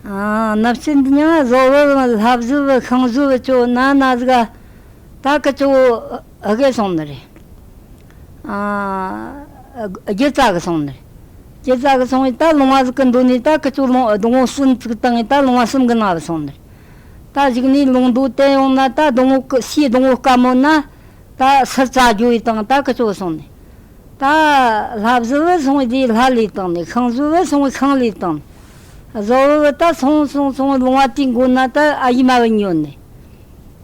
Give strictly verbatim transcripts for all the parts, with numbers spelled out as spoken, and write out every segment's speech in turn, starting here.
ཨ། ནབ་ཆི་འདི་ཉང་ཟོ་བོ་ལྷ་བཟོ་བོ་ཤིང་བཟོ་བོ་ཅོ་ན་ན་ཟིག་ད་ཀི་ཅོ་ཨ་གེ་སོང་ནི་རེད། ཨ། རྒྱུ་རྩ་གི་སོང་ནི་རེད། རྒྱུ་རྩ་གི་སོང་བས་ད་ལུང་བ་ཟིག་གི་འདུག་ནས་ད་ཀི་ཅོ་ལུང་སྡོང་བོ་གསུམ་བཙུགས་བཏང་ངས་ད་ལུང་བ་གསུམ་གི་ནང་བ་སོང་ནི་རེད། ད་གཞུག་ནས་ལུང་རྡོ་བཏོན་ཡོང་ན་ད་སྡོང་བོ་གི་སའི་སྡོང་བོ་དཀར་མོ་ན་ད་སར་བཙག་རྒྱུ་ཡི་དང་ད་ཀི་ཅོ་སོང་ནི། ད་ལྷ་བཟོ་བོ་སོང་བས་དེ་ལྷ་ལས་བཏང་ནི། ཤིང་བཟོ་བོ་སོང་བས་ཤིང་ལས་བཏང་ནི། ཟོ་བོ་བོ་ད་སོང་སོང་སོང་ལུང་བ་དེའི་མགོ་ན་ད་ཨ་ཡེ་མ་བུད་ཡོད་ནི།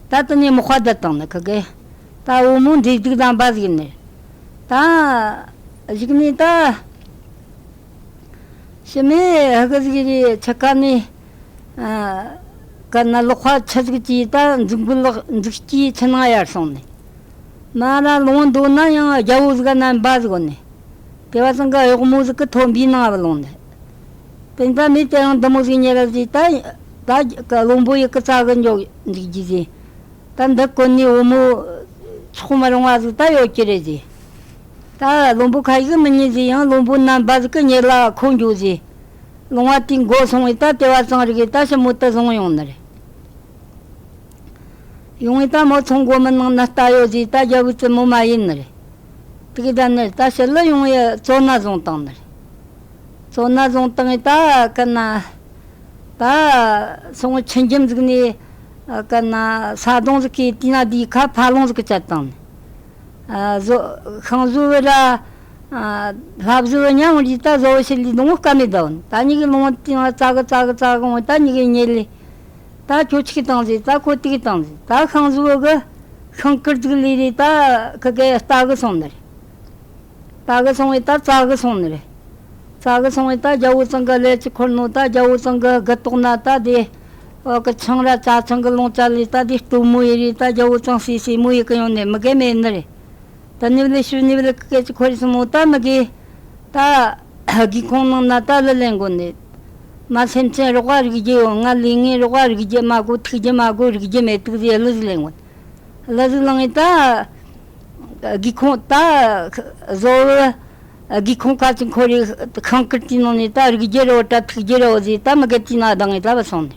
ད་དེ་ནས་མག་པ་བསྡད་བཏང་ནི་ཁི་གེ། ད་བུ་མོ་འདྲེ་སྡིག་དང་འབའ་ཟིག་ནི། ད་གཞུག་ནས་ད་ཕྱི་མའི་ཧ་གི་ཟིག་རེད། ཆི་ཀ་ནས། ཨ། ཀ་ན་ལོག་ཁ་ཆི་ཟིག་གིས་ད་འཛུགས་འབུལ་ལག་འཛུགས་སྐྱེས་ཆུ་ནང་ཡར་སོང་ནི། མ་ར་ལུང་མདོ་ན་ཡང་རྒྱལ་པོ་ཟིག་ན་འབའ་ཟིག་ནི། དེ་བ་ཚང་གི་གཡོག་མོ་ཟིག་གི་ཐོན་པའི་ནང་བ་ལོང་ནི། དེ་ད་མི་དེ་རང་འདི་མོ་ཟིག་ཉེ་ར་ཟིག་ད་ད་ཀ་བློན་པོ་ཡི་གི་རྩ་གི་འཇོག་འཇུག་རྒྱུ་ཟིག་ད་འདི་གོན་ནས་བུ་མོ་ཆོག་མི་རུང་བ་ཟིག་ད་ཡོད་ཀྱི་རེད་ཟེ། ད་བློན་པོ་ཁ་ཡིག་མི་ཉན་ཟེ། ཡང་བློན་པོ་རྣམ་པ་ཟིག་གི་ཉེ་ལ་ཁོ་འགྱོ་ཟེ། ལུང་བ་དེའི་མགོ་སོང་བས་ད་དེ་བ་ཚང་རིག་གི་ད་ཞི་མོ་ད་བཟུང་ཡོང་ནི་རེད། ཡོང་བས་ད་མོ་ཚོང་སྒོ་མི་ནང་ན་ལྟ་ཡོད་ཟེ། ད་རྒྱལ་པོ་བཙུན་མོ་མ་ཡིན་ནི་རེད། དེ་གི་ད་ནི་ད་ཕྱི་ལ་ཡོང་བས་བཙོན་ན་བཟུང་བཏང་ནི་རེད། བཙོན་ན་བཟུང་བཏང་བས་ད་ཀ་ན། ད་སོང་ཆུ་འཇམ་ཟིག་ནས་ཀ་ན་ས་དོང་ཟིག་གི་དེ་ན་དེའི་ཁ་ཕ་ལོང་ཟིག་གི་བཅད་བཏང་ནི། ཨ། ཟོ་ཤིང་བཟོ་བོ་ར། ཨ། ལྷ་བཟོ་བོ་མཉམ་རེད། ད་ཟོ་བོ་ཤི་ལི་སྡོང་བོ་དཀར་མེ་ད་བོ་ད་གཉིས་ཀྱི་ལུང་བ་དེ་ན་རྩ་གི་རྩ་གི་རྩ་གི་འོང་། ད་གཉིས་ཀྱི་ཉེ་ལི་ད་ཁྱོད་ཆིག་བཏང་ཟེ། ད་ཁོ་དེ་གི་བཏང་ཟེ། ད་ཤིང་བཟོ་བོ་གི་ཤིང་ཀིར་ཟིག་ལས་རེད། ད་ཁི་གེ་རྟ་གི་སོང་ནི་རེད། རྟ་གི་སོང་བས་ད་རྩྭ་གི་སོང་ནི་རེད། རྩྭ་གི་སོང་བས་ད་རྒྱལ་པོ་ཚང་གི་ལས་ཀྱི་འཁོར་ནོ། ད་རྒྱལ་པོ་ཚང་གི་སྒུ་ཏོག་ན་ད་དེ་འོག་གི་ཆང་ར་ཅ་ཆང་གི་ལོང་ཅ་ལས་ད་དེ་སྟོན་མོ་ཡི་རེད། ད་རྒྱལ་པོ་ཚང་སི་སི་མོ་ཡི་གི་ཡོང་ནི་མི་གེ་མེད་ནི་རེད། ད་ནི་བ་ལས་ཤུ་ནི་བ་ལས་ཀི་གེ་ཅི་འཁོར་རེ་སོང་ནོ། ད་མི་གེ་ད་སྒེའུ་ཁུང་ནང་ན་ད་གླུ་ལེན་གོ་ནི། མ་སེམས་ཅན་རོགས་པ་རིག་རྒྱུ་ཡོད། ང་ལས་ངན་རོགས་པ་རིག་རྒྱུ་མ་གོ། ཐུག་རྒྱུ་མ་གོ། རིག་རྒྱུ་མེད་དུག་ཟེ་གླུ་ཟིག་ལེན་གོ་ནི། གླུ་ཟིག་བླངས་ངས་ད་སྒེའུ་ཁུང་ད་བཟོ་བོ་སྒེའུ་ཁུང་ཁ་ཅིག་འཁོར་རེ་ཤིང་ཀིར་དེའི་ནང་ནས་ད་རིག་རྒྱུ་རེ་བོ་ད་ཐུག་རྒྱུ་རེ་བོ་ཟེ། ད་མི་གེ་དེའི་ནང་ལྡང་ངས་ད་བུད་སོང་ནི།